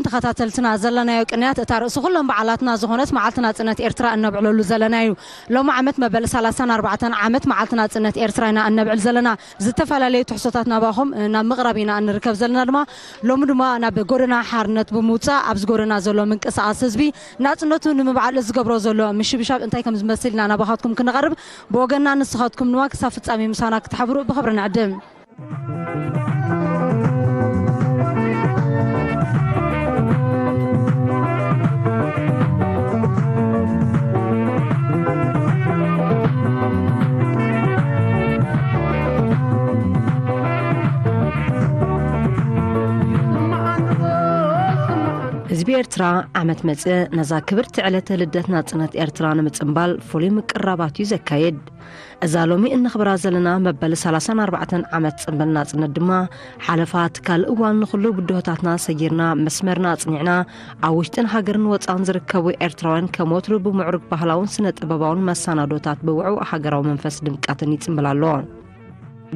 ተኸታተልትና ዘለናዮ ቅንያት እታ ርእሲ ኩሎም በዓላትና ዝኾነት መዓልቲ ናጽነት ኤርትራ እነብዕለሉ ዘለና እዩ። ሎሚ ዓመት መበል ሰላሳን ኣርባዕተን ዓመት መዓልቲ ናጽነት ኤርትራ ኢና እነብዕል ዘለና። ዝተፈላለዩ ትሕዝቶታት ናባኹም ናብ ምቕራብ ኢና እንርከብ ዘለና ድማ። ሎሚ ድማ ናብ ጎደና ሓርነት ብምውጻእ ኣብዚ ጎደና ዘሎ ምንቅስቓስ ህዝቢ ናጽነቱ ንምብዓል ዝገብሮ ዘሎ ምሽብሻብ እንታይ ከም ዝመስል ኢና ናባኻትኩም ክነቐርብ። ብወገንና ንስኻትኩም ድማ ክሳብ ፍጻሜ ምሳና ክትሓብሩ ብኽብሪ ንዕድም። ህዝቢ ኤርትራ ዓመት መጽእ ነዛ ክብርቲ ዕለተ ልደት ናጽነት ኤርትራ ንምጽንባል ፍሉይ ምቅርራባት እዩ ዘካየድ። እዛ ሎሚ እነኽብራ ዘለና መበል ሰላሳን ኣርባዕተን ዓመት ጽንብል ናጽነት ድማ ሓለፋ ትካል እዋን ንኹሉ ብድሆታትና ሰጊርና መስመርና ኣጽኒዕና ኣብ ውሽጥን ሃገርን ወጻን ዝርከቡ ኤርትራውያን ከም ወትሩ ብምዕሩግ ባህላውን ስነ ጥበባውን መሰናዶታት ብውዕው ሃገራዊ መንፈስ ድምቀትን ይጽንብል ኣሎ።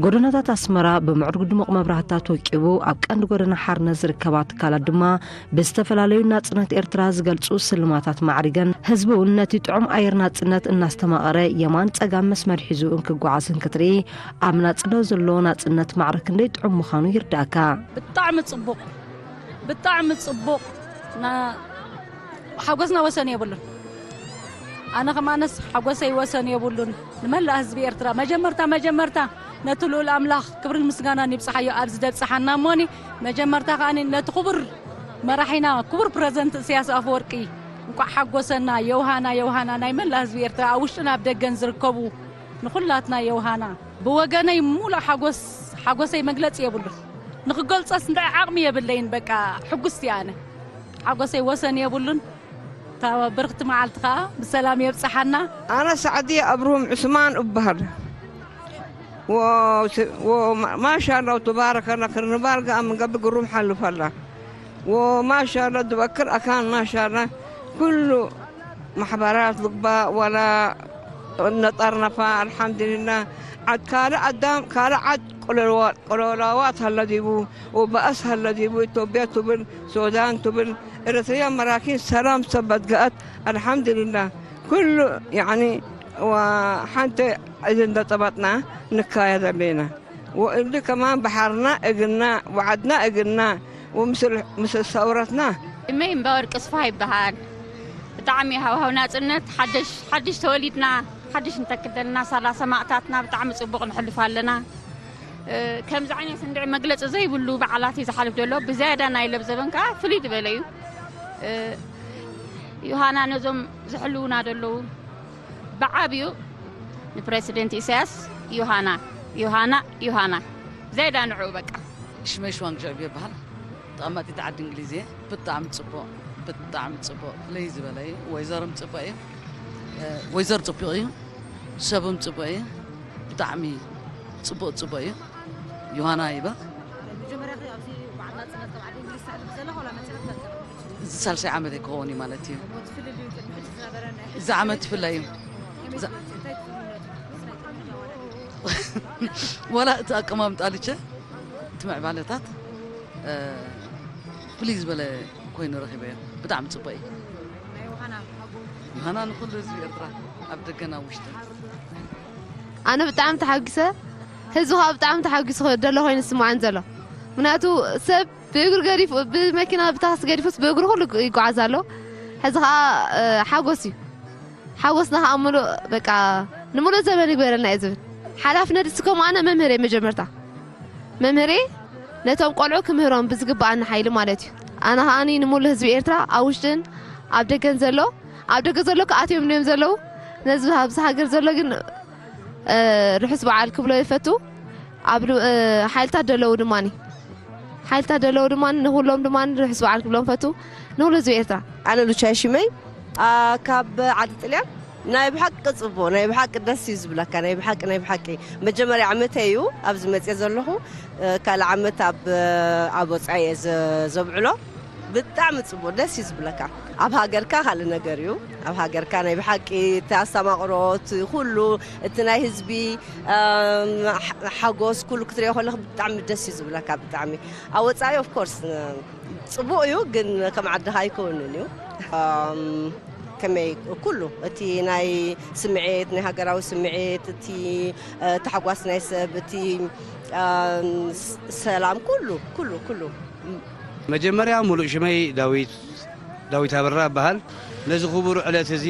ጎደናታት ኣስመራ ብምዕሩግ ድሙቕ መብራህትታት ወቂቡ፣ ኣብ ቀንዲ ጎደና ሓርነት ዝርከባ ትካላት ድማ ብዝተፈላለዩ ናጽነት ኤርትራ ዝገልጹ ስልማታት ማዕሪገን፣ ህዝቢ እውን ነቲ ጥዑም ኣየር ናጽነት እናስተማቐረ የማን ጸጋም መስመር ሒዙ እንክጓዓዝ እንክትርኢ፣ ኣብ ናጽነት ዘሎ ናጽነት ማዕረ ክንደይ ጥዑም ምዃኑ ይርዳእካ። ብጣዕሚ ጽቡቕ፣ ብጣዕሚ ጽቡቕ። ና-፣ ሓጎስና ወሰን የብሉን። ኣነ ከማነስ ሓጎሰይ ወሰን የብሉን። ንመላእ ህዝቢ ኤርትራ መጀመርታ መጀመርታ ነቲ ልኡል ኣምላኽ ክብርን ምስጋናን ይብጽሓዮ ኣብዚ ደብጽሓና እሞኒ፣ መጀመርታ ከኣ ነቲ ክቡር መራሒና ክቡር ፕረዚደንት እስያስ ኣፈወርቂ እንቋዕ ሓጎሰና፣ የውሃና፣ የውሃና ናይ መላእ ህዝቢ ኤርትራ ኣብ ውሽጥን ኣብ ደገን ዝርከቡ ንኹላትና የውሃና። ብወገነይ ሙሉእ ሓጎስ፣ ሓጎሰይ መግለጺ የብሉን። ንኽገልጾስ እንታይ ዓቕሚ የብለይን። በቃ ሕጉስቲ ኣነ። ሓጎሰይ ወሰን የብሉን። እታ ብርኽቲ መዓልቲ ኸኣ ብሰላም የብጽሓና። ኣነ ሳዕድየ ኣብርሁም ዑስማን እበሃል። ወ-፣ ወ-፣ ማሻላ ተባረከላ ክርንባል ገኣ ምንገቢ ግሩም ሓልፈላ። ወማሻላ ድበክር ኣካን ማሻላ ኩሉ ማሕበራት ልግባ ወላ ነጠርነፋ ኣልሓምዱሊላ። ዓድ ካልእ ኣዳም ካልእ ዓድ ቆሎዋ-፣ ቆሎላዋት ሃለ ዲቡ ወባእስ ሃለ ዲቡ ኢትዮጵያ ትብል ሱዳን ትብል ኤርትርያ መራኪን ሰላም ሰብ በድገአት ኣልሓምዱሊላ። ኩሉ ያዕኒ ወሓንቲ ኢድ እንደ ጠበጥና ንካየድ ኣለና። ወእሊ ከማን ባሕርና እግና ወዓድና እግና ወምስል፣ ምስል ሰውረትና። እመይ እምበወርቅ ስፋ ይበሃል። ብጣዕሚ ሃዋህው ናጽነት ሓደሽ፣ ሓድሽ ተወሊድና፣ ሓድሽ እንተክደልና ሳላ ሰማእታትና ብጣዕሚ ጽቡቕ ንሕልፍ ኣለና። እ፣ ከምዚ ዓይነት እንድዒ መግለጺ ዘይብሉ በዓላት እዩ ዝሓልፍ ዘሎ። ብዝያዳ ናይ ለብዘበን ከኣ ፍልይ ዝበለ እዩ። እ፣ ዮሃና ነዞም ዝሕልዉና ዘለዉ ብዓብዩ ንፕረሲደንት ኢሳያስ ዮሃና፣ ዮሃና፣ ዮሃና። ዘይዳ ንዑ በቃ። ሽመይ ሽዋንግ ሸዕቢ ይበሃል። ተቐማጢት ዓዲ እንግሊዝ እየ። ብጣዕሚ ጽቡቕ፣ ብጣዕሚ ጽቡቕ። ፍልይ ዝበለ እዩ። ወይዘሮም ጽቡቕ እዩ። እ፣ ወይዘሮ ጽቡቕ እዩ። ሰብም ጽቡቕ እዩ። ብጣዕሚ ጽቡቕ፣ ጽቡቕ እዩ። ዮሃና ይበል። መጀመርያ ኣብዚ በዓል ናጽነት ካብ ዓዲ እንግሊዝ ተሕልፍ ዘለኻ ዋላ መጺኻ ትፈልጥ? እዚ ሳልሳይ ዓመት ክኸውን እዩ ማለት እዩ። እዚ ዓመት ይፍለ እዩ። እዚ ዓመት ይፍለ እዩ። እዚ እንታይ ትፍልነቱ? ዋላ እቲ ኣቀማምጣ ልቸ፣ እቲ ምዕባለታት፣ እ፣ ፍልይ ዝበለ ኮይኑ ረኺበዮ። ብጣዕሚ ጽቡቕ እዩ። ናይ ዮሃና ኣቦ። ዮሃና ንኹሉ ህዝቢ ኤርትራ ኣብ ደገን ኣብ ውሽጥን። ኣነ ብጣዕሚ ተሓጒሰ፣ ህዝቢ ኸኣ ብጣዕሚ ተሓጒሱ ዘሎ ኮይኑ ዝስምዓኒ ዘሎ። ምኽንያቱ ሰብ ብእግሩ ገዲፉ፣ ብመኪና ብታክሲ ገዲፉስ ብእግሩ ኩሉ ይጓዓዝ ኣሎ። ሕዚ ኸኣ፣ እ፣ ሓጎስ እዩ። ሓጎስና ኸኣ ምሉእ፣ በቃ፣ ንምሉእ ዘበን ይግበረልና እየ ዝብል። ሓላፍነት እስከ ኣነ መምህር እየ መጀመርታ። መምህሬ ነቶም ቆልዑ ክምህሮም ብዝግብኣኒ ሓይሊ ማለት እዩ። ኣነ ኸኣኒ ንምሉእ ህዝቢ ኤርትራ ኣብ ውሽጥን ኣብ ደገን ዘሎ፣ ኣብ ደገ ዘሎ ክኣትዮም እዮም ዘለዉ። ነዚ ኣብዚ ሃገር ዘሎ ግን፣ እ፣ ርሑስ በዓል ክብሎ ይፈቱ። ኣብ ል-፣ እ፣ ሓይልታት ዘለዉ ድማኒ፣ ሓይልታት ዘለዉ ድማኒ ንኹሎም ድማኒ ርሑስ በዓል ክብሎም ፈቱ። ንኹሉ ህዝቢ ኤርትራ። ኣነ ሉቻ ሽመይ፣ ኣ፣ ካብ ዓዲ ጥልያን። ናይ ብሓቂ ጽቡቕ፣ ናይ ብሓቂ ደስ እዩ ዝብለካ፣ ናይ ብሓቂ፣ ናይ ብሓቂ። መጀመርያ ዓመተይ እዩ ኣብዚ መጽየ ዘለኹ። እ፣ ካልእ ዓመት ኣብ፣ ኣብ ወጻኢ እየ ዘ-፣ ዘብዕሎ። ብጣዕሚ ጽቡቕ፣ ደስ እዩ ዝብለካ። ኣብ ሃገርካ ካልእ ነገር እዩ። ኣብ ሃገርካ ናይ ብሓቂ እቲ ኣስተማቕሮ፣ እቲ ኩሉ፣ እቲ ናይ ህዝቢ፣ እም፣ ሓ-፣ ሓጎስ ኩሉ ክትሪኦ ከለኻ ብጣዕሚ ደስ እዩ ዝብለካ፣ ብጣዕሚ። ኣብ ወጻኢ ኦፍ ኮርስ፣ እ፣ ጽቡቕ እዩ፣ ግን ከም ዓድኻ ኣይከውንን እዩ። ኣም፣ ከመይ ኩሉ እቲ ናይ ስምዒት፣ ናይ ሃገራዊ ስምዒት፣ እቲ፣ እ፣ ታሕጓስ ናይ ሰብ፣ እቲ፣ ኣም፣ ስ-፣ ሰላም፣ ኩሉ፣ ኩሉ፣ ኩሉ። መጀመርያ፣ ሙሉእ ሽመይ ዳዊት፣ ዳዊት ኣበራ እበሃል። ነዚ ክቡር ዕለት እዚ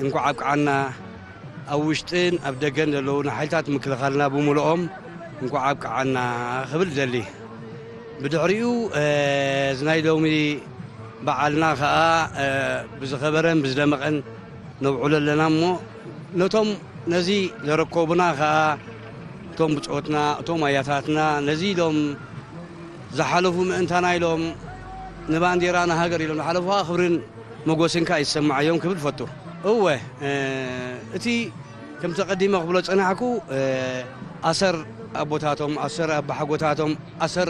እንኳዕ ኣብቅዓና። ኣብ ውሽጥን ኣብ ደገን ዘለዉ ንሓይልታት ምክልኻልና ብምሉኦም እንኳዕ ኣብቅዓና ክብል እደሊ። ብድሕሪኡ፣ እ፣ እዚ ናይ ሎሚ በዓልና ኸኣ፣ እ፣ ብዝኸበረን ብዝደመቐን ነብዕሎ ኣለና እሞ፣ ነቶም ነዚ ዘረከቡና ኸኣ፣ እቶም ብጾትና፣ እቶም ኣያታትና፣ ነዚ ኢሎም ዝሓለፉ ምእንታና ኢሎም፣ ንባንዴራ ንሃገር ኢሎም ዝሓለፉ ኸኣ ክብርን መጎስን ከኣ ይሰማዓዮም ክብል ፈቱ። እወ፣ እ፣ እቲ ከምቲ ቀዲመ ክብሎ ጸናሕኩ፣ እ፣ ኣሰር ኣቦታቶም፣ ኣሰር ኣባሓጎታቶም፣ ኣሰር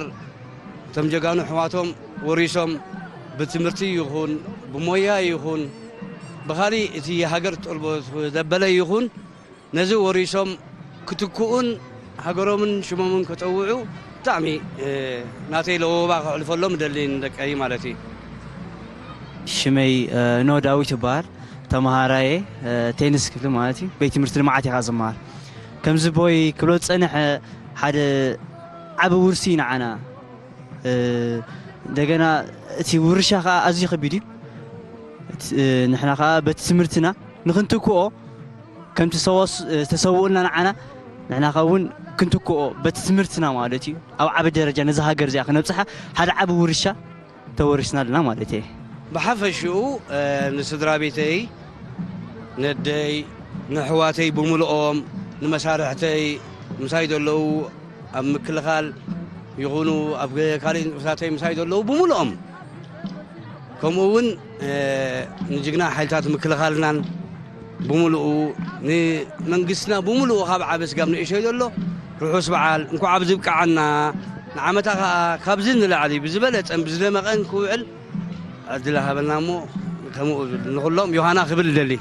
እቶም ጀጋኑ ኣሕዋቶም ወሪሶም ብትምህርቲ ይኹን፣ ብሞያ ይኹን፣ ብኻሊእ እቲ ሃገር ትጠልቦ ዘበለ ይኹን፣ ነዚ ወሪሶም ክትክኡን ሃገሮምን ሽሞምን ከጸውዑ ብጣዕሚ፣ እ፣ ናተይ ለበዋ ከሕልፈሎም እደሊ ንደቀይ ማለት እዩ። ሽመይ፣ እ፣ ኖህ ዳዊት ይበሃል። ተመሃራየ፣ እ፣ ቴኒስ ክፍሊ ማለት እዩ። ቤት ትምህርቲ ልምዓት ኢኻ ዝመሃር። ከምዚ ቦይ ክብሎ ዝጸንሐ ሓደ ዓቢ ውርሲ እዩ ንዓና። እ፣ እንደገና እቲ ውርሻ ከኣ ኣዝዩ ከቢድ እዩ። እቲ፣ እ፣ ንሕና ከኣ በቲ ትምህርትና ንኽንትክኦ ከምቲ ሰዎስ፣ እ፣ ዝተሰውኡልና ንዓና ንሕና ከ እውን ክንትክኦ በቲ ትምህርትና ማለት እዩ። ኣብ ዓቢ ደረጃ ነዛ ሃገር እዚኣ ክነብጽሓ ሓደ ዓቢ ውርሻ ተወሪስና ኣለና ማለት እየ። ብሓፈሽኡ፣ እ፣ ንስድራ ቤተይ፣ ነደይ፣ ንኣሕዋተይ ብምልኦም፣ ንመሳርሕተይ፣ ምሳይ ዘለዉ ኣብ ምክልኻል ይኹኑ ኣብ ካልእ ንጥፈታተይ ምሳይ ዘለዉ ብምልኦም፣ ከምኡ እውን፣ እ፣ ንጅግና ሓይልታት ምክልኻልናን ብምልኡ፣ ንመንግስትና ብምልኡ፣ ካብ ዓቢ ስጋብ ንእሽተይ ዘሎ ርሑስ በዓል፣ እንኳዕ ኣብዚ ብቅዓና፣ ንዓመታ ከኣ ካብዚ ንላዕሊ ብዝበለጸን ብዝደመቐን ክውዕል ዕድል ሃበና እሞ፣ ከምኡ ንኹሎም ዮሃና ክብል እደሊ።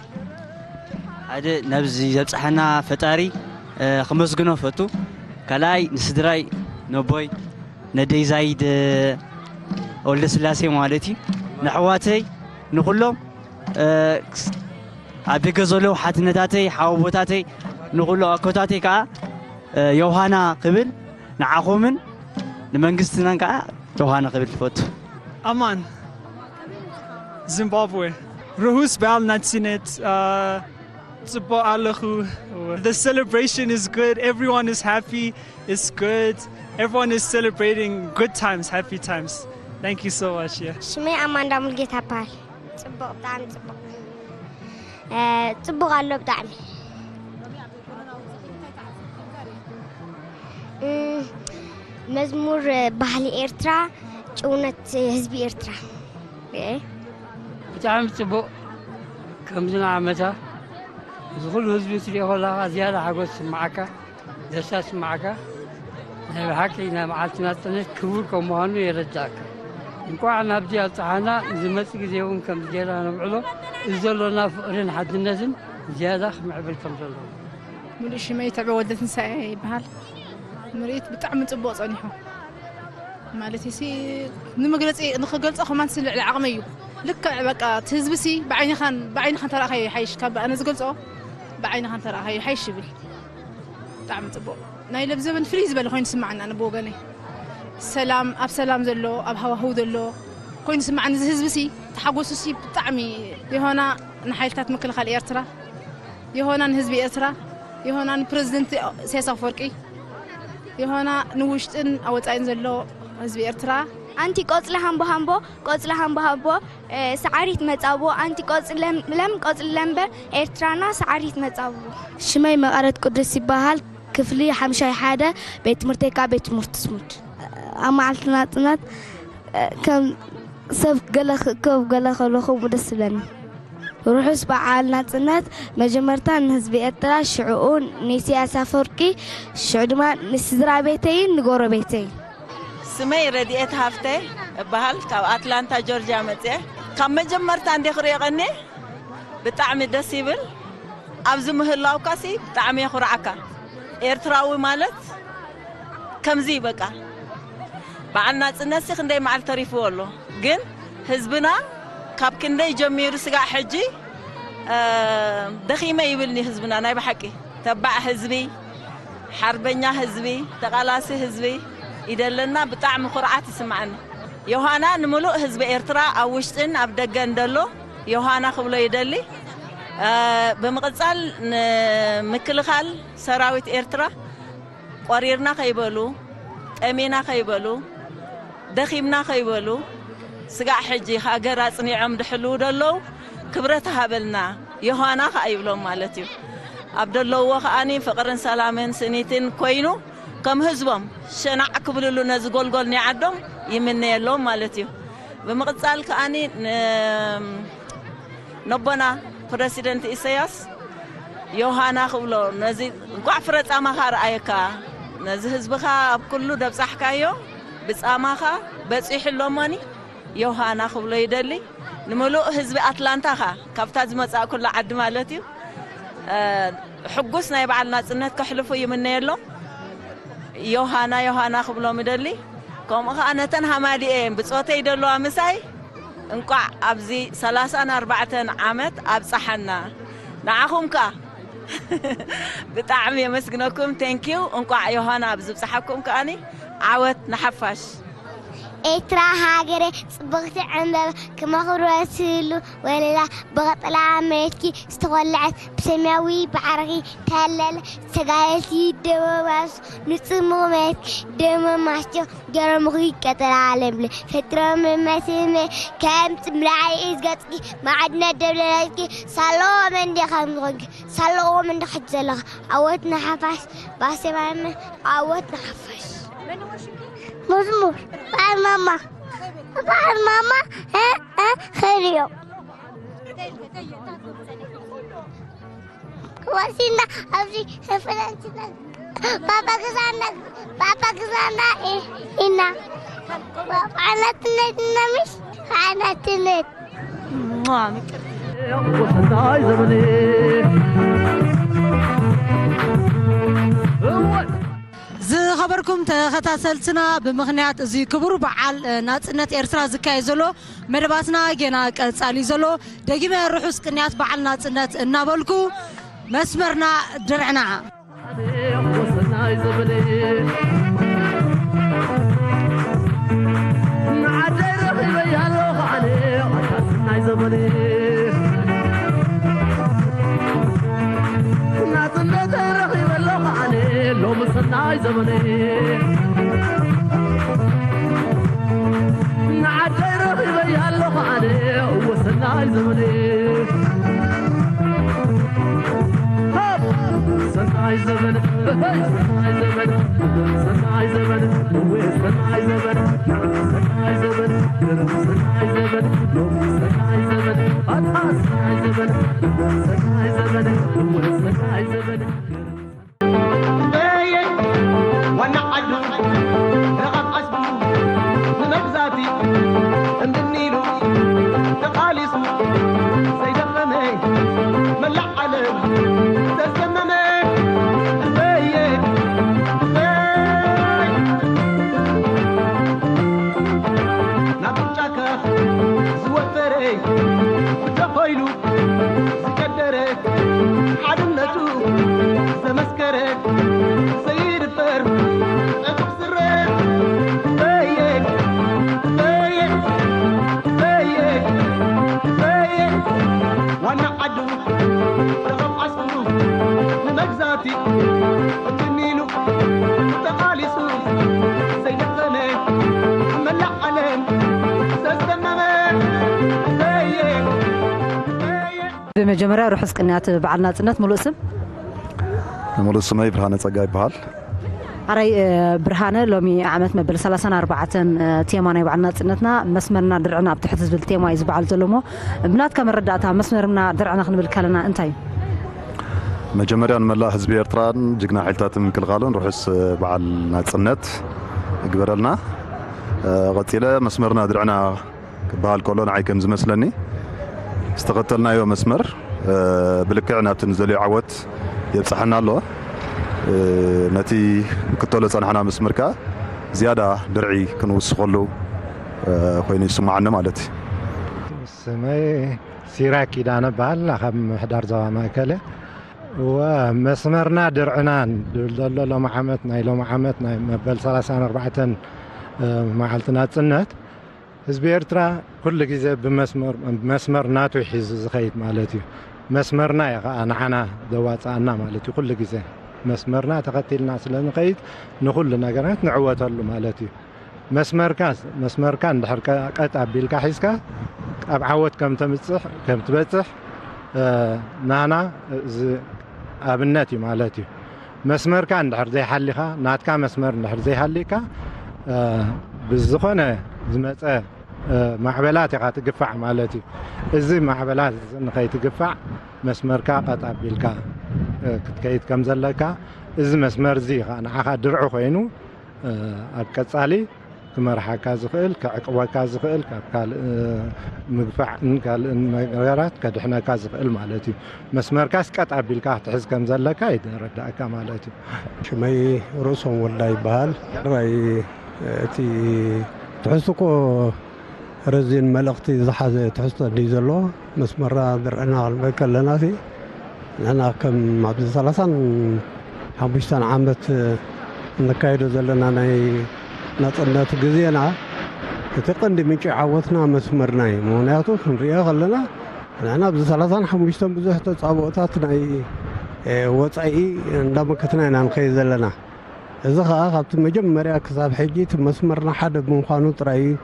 ሓደ ነብዚ ዘብጽሐና ፈጣሪ፣ እ፣ ክመስግኖ ፈቱ። ካልኣይ ንስድራይ፣ ነቦይ፣ ነደይ ዛይድ፣ እ፣ ወልደስላሴ ማለት እዩ። ንኣሕዋተይ፣ ንኹሎም፣ እ፣ ክስ-፣ ኣብ ደገ ዘለዉ ሓትነታተይ፣ ሓወቦታተይ፣ ንኹሎ ኣኮታተይ ከኣ፣ እ፣ ዮሃና ክብል ንዓኹምን ንመንግስትናን ከኣ ዮሃና ክብል ትፈቱ። ኣማን፣ ዚምባብዌ። ርሑስ በዓል ናጽነት፣ እ፣ ጽቡቕ ኣለኹ። The celebration is good. Everyone is happy. It's good. Everyone is celebrating good times, happy times. Thank you so much. Yeah. ሽመይ ኣማንዳ ሙልጌታ እበሃል። ጽቡቕ፣ ብጣዕሚ ጽቡቕ። እ፣ ጽቡቕ ኣሎ ብጣዕሚ። እም፣ መዝሙር ባህሊ ኤርትራ፣ ጭውነት ህዝቢ ኤርትራ። እ። ብጣዕሚ ጽቡቕ። ከምዚ ንዓመታ እዚ ኩሉ ህዝቢ ትሪኦ ከለኻ ዝያዳ ሓጎስ ይስምዓካ፣ ደስታ ይስምዓካ። ናይ ብሓቂ ናይ መዓልቲ ናጽነት ክቡር ከም ምዃኑ የረድኣካ። እንቋዕ ናብዚ ኣብጽሓና፣ ንዝመጽእ ግዜ እውን ከምዚ ጌርና ነብዕሎ፣ እዚ ዘሎና ፍቕርን ሓድነትን ዝያዳ ክምዕብል ከም ዘለዎ። ሙሉእ ሽመይ ተዕበ ወልደትንሳኤ ይበሃል። ምርኢት ብጣዕሚ ጽቡቕ ጸኒሑ። ማለት ሲ ንምግለጺ፣ ንኽገልጾ ከማን ሲ ልዕሊ ዓቕመይ እዩ። ልክዕ በቃ እቲ ህዝቢ ሲ ብዓይንኻን፣ ብዓይንኻን ተረኣኻዮ ይሓይሽ፣ ካብ ኣነ ዝገልጾ ብዓይንኻን ተረኣኻዮ ይሓይሽ ይብል። ብጣዕሚ ጽቡቕ። ናይ ለብዘበን ፍልይ ዝበለ ኮይኑ ይስምዓኒ ኣነ ብወገነይ። ሰላም፣ ኣብ ሰላም ዘሎ፣ ኣብ ሃዋህው ዘሎ ኮይኑ ይስምዓኒ። እዚ ህዝቢ ሲ ተሓጎሱ ሲ ብጣዕሚ። ዮሃና ንሓይልታት ምክልኻል ኤርትራ፣ ዮሃና ንህዝቢ ኤርትራ፣ ዮሃና ንፕረዚደንት ኢሳያስ ኣፈወርቂ፣ ዮሃና ንውሽጥን ኣብ ወጻኢን ዘሎ ህዝቢ ኤርትራ። ኣንቲ ቆጽሊ ሃምቦ ሃምቦ፣ ቆጽሊ ሃምቦ ሃምቦ፣ እ፣ ሰዓሪት መጻብቦ፣ ኣንቲ ቆጽሊ ለምለም፣ ቆጽሊ ለምበር ኤርትራና ሰዓሪት መጻብቦ። ሽመይ መቐረት ቅዱስ ይበሃል። ክፍሊ ሓምሻይ ሓደ፣ ቤት ትምህርተይ ከኣ ቤት ትምህርቲ ስሙድ። ኣብ መዓልቲ ናጽነት፣ እ፣ ከም ሰብ ገለ ክእከብ ገለ ከሎ ከምኡ ደስ ዝብለኒ። ርሑስ በዓል ናጽነት መጀመርታ ንህዝቢ ኤርትራ፣ ሽዕኡ ንኢሳያስ ኣፈወርቂ፣ ሽዑ ድማ ንስድራ ቤተይን ንጎረቤተይን። ስመይ ረድኤት ሃፍተ እበሃል። ካብ ኣትላንታ ጆርጅያ መጽየ። ካብ መጀመርታ እንደ ክሪኦ ቀንየ ብጣዕሚ ደስ ይብል። ኣብዚ ምህላውካሲ ብጣዕሚ የኹርዓካ። ኤርትራዊ ማለት ከምዚ በቃ። በዓል ናጽነትሲ ክንደይ መዓልቲ ተሪፍዎ ኣሎ። ግን ህዝብና ካብ ክንደይ ጀሚሩ ስጋዕ ሕጂ፣ እ፣ ደኺመ ይብልኒ ህዝብና። ናይ ብሓቂ ተባዕ ህዝቢ፣ ሓርበኛ ህዝቢ፣ ተቓላሲ ህዝቢ ይደለና። ብጣዕሚ ኩርዓት ይስምዓኒ። ዮሃና ንምሉእ ህዝቢ ኤርትራ ኣብ ውሽጥን ኣብ ደገን ደሎ ዮሃና ክብሎ ይደሊ። እ፣ ብምቕጻል ንምክልኻል ሰራዊት ኤርትራ ቆሪርና ከይበሉ፣ ጠሜና ከይበሉ፣ ደኺምና ከይበሉ፣ ስጋዕ ሕጂ ሃገር ኣጽኒዖም ድሕልዉ ደለዉ ክብረት ሃበልና፣ ዮሃና ከኣ ይብሎም ማለት እዩ። ኣብ ደለውዎ ከኣኒ ፍቕርን ሰላምን ስኒትን ኮይኑ፣ ከም ህዝቦም ሸናዕ ክብልሉ ነዚ ጎልጎል ናይ ዓዶም ይምነየሎም ማለት እዩ። ብምቕጻል ከኣኒ ን-፣ ነቦና ፕረሲደንት ኢሳያስ ዮሃና ክብሎ፣ ነዚ እንቋዕ ፍረ ጻማኻ ረኣየካ፣ ነዚ ህዝብኻ ኣብ ኩሉ ደብጻሕካዮ፣ ብጻማኻ በጺሑ ኣሎሞኒ፣ ዮሃና ክብሎ ይደሊ። ንምሉእ ህዝቢ ኣትላንታ ኸኣ፣ ካብታ ዝመጻእኩላ ዓዲ ማለት እዩ፣ እ፣ ሕጉስ ናይ በዓል ናጽነት ከሕልፉ ይምነየሎም። ዮሃና፣ ዮሃና ክብሎም እደሊ። ከምኡ ኸኣ ነተን ሃማዲኤ ብጾተይ ደለዋ ምሳይ፣ እንቋዕ ኣብዚ ሰላሳን ኣርባዕተን ዓመት ኣብጽሓና። ንዓኹም ከኣ ብጣዕሚ የመስግነኩም። ቴንኪው። እንቋዕ ዮሃና ኣብዚ ብጽሓኩም ከኣኒ። ዓወት ንሓፋሽ። ኤርትራ ሃገረ ጽብቕቲ ዕምበባ ክመኽሮ ስሉ ወለላ ብቐጠላ መሬትኪ ዝተኾልዐት ብሰማያዊ ባሕርኺ ተለለ ተጋደልቲ ደመ ባሱ ንጽሙቕ መሬትኪ ደመ ማስጆ ገረምኺ ቀጠላ ለምለ ፈጥሮም መመስመ ከም ጽምላዒ ገጽኪ ማዕድነት ደብለለትኪ ሳለዎ መንዲ ከም ዝኾንኪ ሳለዎ መንዲ ሕጂ ዘለኻ ዓወት ንሓፋሽ ባሴማመ ዓወት ንሓፋሽ። መዝሙር በዓል ማማ በዓል ማማ እ እ ኸድዮም ወሲና ኣብዚ ፍረንችነት ባባ ግዛና ባባ ግዛና ኢ- ኢና ባባ ዓነትነት ኢና ምሽ ዓነትነት ሟ፣ ምቅርቲ። ወሰናይ ዘመን እወ ዝኸበርኩም ተኸታተልትና፣ ብምኽንያት እዚ ክቡር በዓል፣ እ፣ ናጽነት ኤርትራ ዝካየድ ዘሎ መደባትና ጌና ቀጻሊ ዘሎ፣ ደጊመ ርሑስ ቅንያት በዓል ናጽነት እናበልኩ፣ መስመርና ድርዕና። ወሰናይ ዘመን ንዓደይ ረኺበያ ኣለኹ ኣነ፣ ኣታ ሰናይ ዘመን ናጽነተይ ረኺበ ኣለኹ ኣነ፣ ሎሚ ሰናይ ዘመን ንዓደይ ረኺበያ ኣለኹ ኣነ፣ እወ ሰናይ ዘመን። ሃብ! ሰናይ ዘመን፣ እህይ! ሰናይ ዘመን፣ ሰናይ ዘመን፣ እወ ሰናይ ዘመን፣ ሰናይ ዘመን፣ ሰናይ ዘመን፣ ሎሚ ሰናይ ዘመን፣ ኣታ ሰናይ ዘመን፣ ሰናይ ዘመን፣ እወ ሰናይ ዘመን። በየ ዋና ዓዱ ረቓብ ዓስቡ ንመግዛቲ እምብኒ ኢሉ ተቓሊሱ ዘይደኸመ መላእ ዓለም ዘስደመመ በየ በየ ናብ ጫካ ዝወፈረ ብደኾ ኢሉ ዝቀደረ ሓድነቱ ዘመስከረ ዘይድፈር ዕጡቕ ስረ በየ በየ በየ በየ ዋና ዓዱ ረኸብ ዓስቡ ንመግዛቲ እምብኒ ኢሉ ተቓሊሱ ዘይደኸመ መላእ ዓለም ዘስደመመ በየ በየ ብመጀመርያ ርሑስ ቅንያት በዓል ናጽነት። ምሉእ ስም? ምሉእ ስመይ ብርሃነ ጸጋ ይበሃል። ኣራይ፣ እ፣ ብርሃነ፣ ሎሚ ዓመት መበል ሰላሳን ኣርባዕተን፣ እ፣ ቴማ ናይ በዓል ናጽነትና መስመርና ድርዕና ኣብ ትሕቲ ዝብል ቴማ እዩ ዝበዓል ዘሎ እሞ፣ ብናትካ መረዳእታ መስመርና ድርዕና ክንብል ከለና እንታይ እዩ? መጀመርያ ንመላእ ህዝቢ ኤርትራን ጅግና ሓይልታት ምክልኻሉን ርሑስ በዓል ናጽነት ይግበረልና። እ፣ ቀጺለ መስመርና ድርዕና ክበሃል ከሎ ንዓይ ከም ዝመስለኒ ዝተኸተልናዮ መስመር፣ እ፣ ብልክዕ ናብቲ ንደልዮ ዓወት የብጽሓና ኣሎ። እ፣ ነቲ ንክተሎ ጸናሕና መስመር ከኣ ዝያዳ ድርዒ ክንውስኸሉ ኮይኑ ይስማዓኒ ማለት እዩ። ስመይ ሲራክ ኪዳነ በሃል፣ ካብ ምሕዳር ዞባ ማእከለ። ወመስመርና ድርዕናን ድብል ዘሎ ሎሚ ዓመት፣ ናይ ሎሚ ዓመት ናይ መበል ሰላሳን ኣርባዕተን መዓልቲ ናጽነት፣ ህዝቢ ኤርትራ ኩሉ ግዜ ብመስመር ናቱ ሒዙ ዝኸይድ ማለት እዩ። መስመርና እየ ከዓ ንዓና ዘዋፅኣና ማለት እዩ። ኩሉ ግዜ መስመርና ተኸቲልና ስለ ንኸይድ ንኹሉ ነገራት ንዕወተሉ ማለት እዩ። መስመርካ መስመርካ እንድሕር ቀጥ ኣቢልካ ሒዝካ ኣብ ዓወት ከም ተምፅሕ ከም ትበፅሕ ናና ኣብነት እዩ ማለት እዩ። መስመርካ እንድሕር ዘይሓሊኻ ናትካ መስመር እንድሕር ዘይሃሊካ ብዝኾነ ዝመፀ ማዕበላት ኢኻ ትግፋዕ ማለት እዩ። እዚ ማዕበላት እዚ ንኸይትግፋዕ መስመርካ ቀጥ ኣቢልካ ክትከይድ ከም ዘለካ፣ እዚ መስመር እዚ ከዓ ንዓኻ ድርዒ ኮይኑ ኣብ ቀፃሊ ክመርሓካ ዝኽእል፣ ክዕቅበካ ዝኽእል፣ ካብ ካልእ ምግፋዕን ካልእን ነገራት ከድሕነካ ዝኽእል ማለት እዩ። መስመርካስ ቀጥ ኣቢልካ ክትሕዝ ከም ዘለካ ይረዳእካ ማለት እዩ። ሽመይ ርእሶም ወልዳ ይበሃል። ራይ እቲ ትሕዝትኮ ረዚን መልእኽቲ ዝሓዘ ትሕዝቶ እንድዩ ዘሎ። መስመራ ድርዕና ክንበል ከለና ሲ ንሕና ከም ኣብዚ ሰላሳን ሓሙሽተን ዓመት እንካየዶ ዘለና ናይ ናጽነት ግዜና እቲ ቀንዲ ምንጪ ዓወትና መስመርና እዩ። ምኽንያቱ ክንሪኦ ከለና ንሕና ኣብዚ ሰላሳን ሓሙሽተን ብዙሕ ተጻብኦታት ናይ ወጻኢ እንዳመከትና ኢና ንኸይድ ዘለና። እዚ ኸኣ ካብቲ መጀመርያ ክሳብ ሕጂ እቲ መስመርና ሓደ ብምዃኑ ጥራይ እዩ።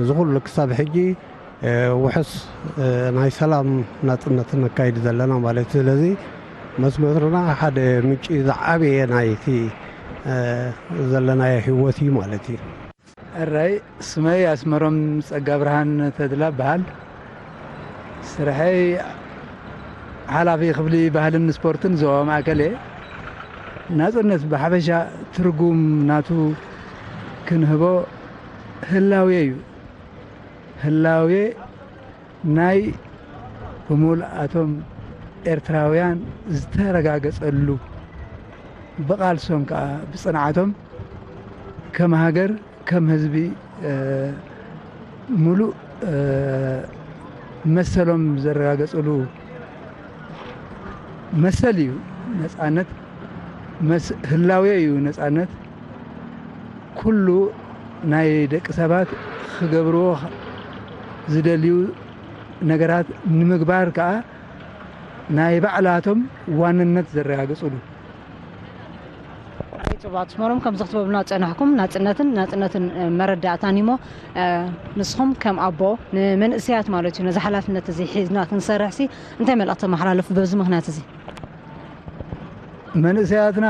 እዚ ኩሉ ክሳብ ሕጂ ውሕስ ናይ ሰላም ናጽነት ነካይድ ዘለና ማለት እዩ። ስለዚ መስመርና ሓደ ምንጪ ዝዓበየ ናይቲ ዘለናዮ ህይወት እዩ ማለት እዩ። ሕራይ ስመይ ኣስመሮም ጸጋብርሃን ተድላ እበሃል። ስርሐይ ሓላፊ ክፍሊ ባህልን ስፖርትን ዞባ ማእከል እየ። ናጽነት ብሓፈሻ ትርጉም ናቱ ክንህቦ ህላዌ እዩ። ህላዌ ናይ ብምሉኣቶም ኤርትራውያን ዝተረጋገጸሉ፣ ብቓልሶም ከኣ ብጽንዓቶም ከም ሃገር ከም ህዝቢ ምሉእ መሰሎም ዘረጋገፅሉ መሰል እዩ ነፃነት። ህላዌ እዩ ነፃነት። ኩሉ ናይ ደቂ ሰባት ክገብርዎ ዝደልዩ ነገራት ንምግባር ከዓ ናይ ባዕላቶም ዋንነት ዘረጋግፅሉ። ራይ ፅቡቅ ኣስመሮም፣ ከምዚ ክትብሉና ዝፀናሕኩም ናፅነትን ናፅነትን መረዳእታን እዩሞ፣ ንስኹም ከም ኣቦ ንመንእሰያት ማለት እዩ ነዚ ሓላፍነት እዚ ሒዝና ክንሰርሕሲ እንታይ መልእኽቲ ተመሓላልፉ በዚ ምኽንያት እዚ? መንእሰያትና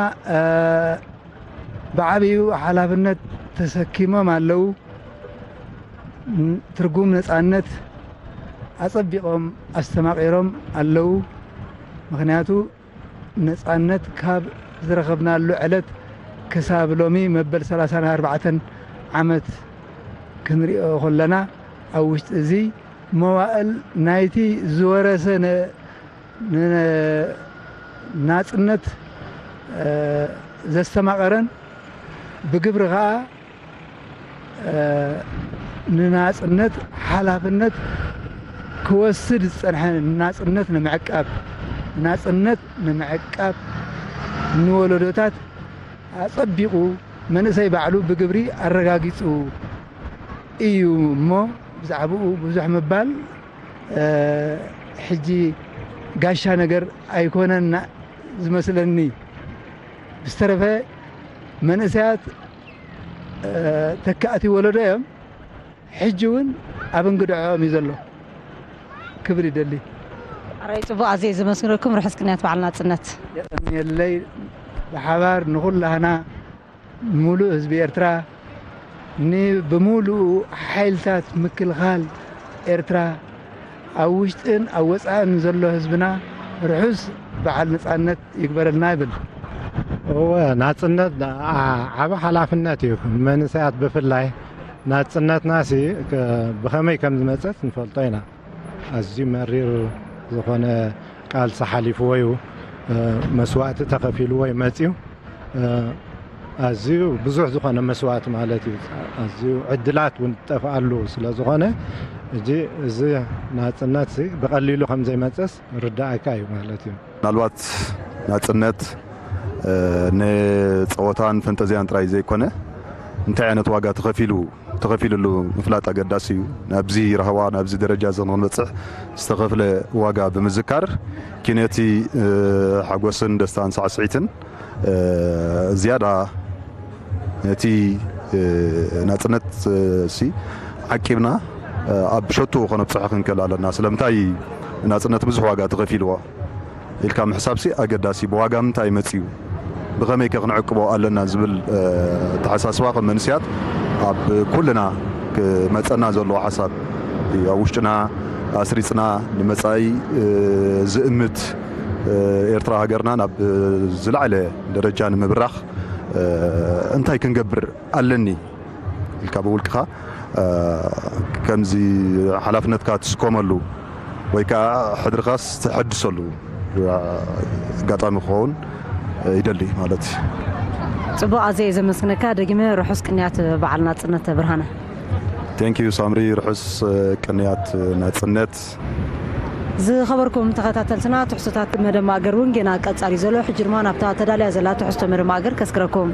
ብዓብዩ ሓላፍነት ተሰኪሞም ኣለዉ። ትርጉም ነፃነት ኣፀቢቖም ኣስተማቒሮም ኣለዉ። ምኽንያቱ ነፃነት ካብ ዝረኸብናሉ ዕለት ክሳብ ሎሚ መበል ሰላሳን ኣርባዕተን ዓመት ክንሪኦ ከለና ኣብ ውሽጢ እዚ መዋእል ናይቲ ዝወረሰ ናፅነት ዘስተማቐረን ብግብሪ ከዓ ንናፅነት ሓላፍነት ክወስድ ዝፀንሐ ናፅነት ንምዕቃብ ናፅነት ንምዕቃብ ንወለዶታት ኣፀቢቑ መንእሰይ ባዕሉ ብግብሪ ኣረጋጊፁ እዩ እሞ ብዛዕባኡ ብዙሕ ምባል ሕጂ ጋሻ ነገር ኣይኮነን ዝመስለኒ። ብዝተረፈ መንእሰያት ተካእቲ ወለዶ እዮም። ሕጂ እውን ኣብ እንግድዖም እዩ ዘሎ። ክብር ይደሊ። ኣራይ ፅቡቅ ኣዝየ ዘመስግነኩም ርሑስ ቅንያት በዓል ናፅነት። የቀንየለይ ብሓባር ንኩላህና ሙሉእ ህዝቢ ኤርትራ ንብሙሉኡ ሓይልታት ምክልኻል ኤርትራ ኣብ ውሽጥን ኣብ ወጻእን ዘሎ ህዝብና ርሑስ በዓል ነጻነት ይግበረልና ይብል። እወ ናጽነት ዓቢ ሓላፍነት እዩ። መንእሰያት ብፍላይ ናጽነትና ሲ ብኸመይ ከም ዝመጸት ንፈልጦ ኢና። ኣዝዩ መሪር ዝኾነ ቃልሲ ሓሊፍዎ እዩ። መስዋእቲ ተኸፊልዎ እዩ መጺኡ። ኣዝዩ ብዙሕ ዝኾነ መስዋእቲ ማለት እዩ። ኣዝዩ ዕድላት እውን ዝጠፍኣሉ ስለ ዝኾነ፣ እዚ ናጽነት ብቐሊሉ ከም ዘይመጽእስ ርዳእካ እዩ ማለት እዩ። ምናልባት ናጽነት ንፀወታን ፈንጠዝያን ጥራይ ዘይኮነ፣ እንታይ ዓይነት ዋጋ ተኸፊሉ ተኸፊልሉ ምፍላጥ ኣገዳሲ እዩ። ናብዚ ራህዋ ናብዚ ደረጃ እዚ ንክንበፅሕ ዝተኸፍለ ዋጋ ብምዝካር፣ ኪነቲ ሓጎስን ደስታን ሳዕስዒትን ዝያዳ ነቲ ናፅነት ሲ ዓቂብና ኣብ ሸቱ ከነብፅሖ ክንክእል ኣለና። ስለምንታይ ናፅነት ብዙሕ ዋጋ ተኸፊልዎ ኢልካ ምሕሳብ ሲ ኣገዳሲ፣ ብዋጋ ምንታይ መፅዩ፣ ብኸመይ ከ ክንዕቅቦ ኣለና ዝብል ኣተሓሳስባ ከም መንስያት ኣብ ኩልና ክመፀና ዘለዎ ሓሳብ ኣብ ውሽጥና ኣስሪፅና ንመፃኢ ዝእምት ኤርትራ ሃገርና ናብ ዝለዓለ ደረጃ ንምብራኽ እንታይ ክንገብር ኣለኒ ኢልካ ብውልቅኻ ከምዚ ሓላፍነትካ ትስከመሉ ወይ ከዓ ሕድርኻስ ትሐድሰሉ ኣጋጣሚ ክኸውን ይደሊ ማለት እዩ። ፅቡቕ ኣዘየ ዘመስግነካ። ደጊመ ርሑስ ቅንያት በዓል ናፅነት ብርሃነ። Thank you ሳምሪ፣ ርሑስ ቅንያት ናፅነት። ዝኸበርኩም ተኸታተልትና ትሕዝቶታት መደብ ማእገር እውን ገና ቀጻሊ ዘሎ። ሕጂ ድማ ናብታ ተዳልያ ዘላ ትሕዝቶ መደብ ማእገር ከስግረኩም።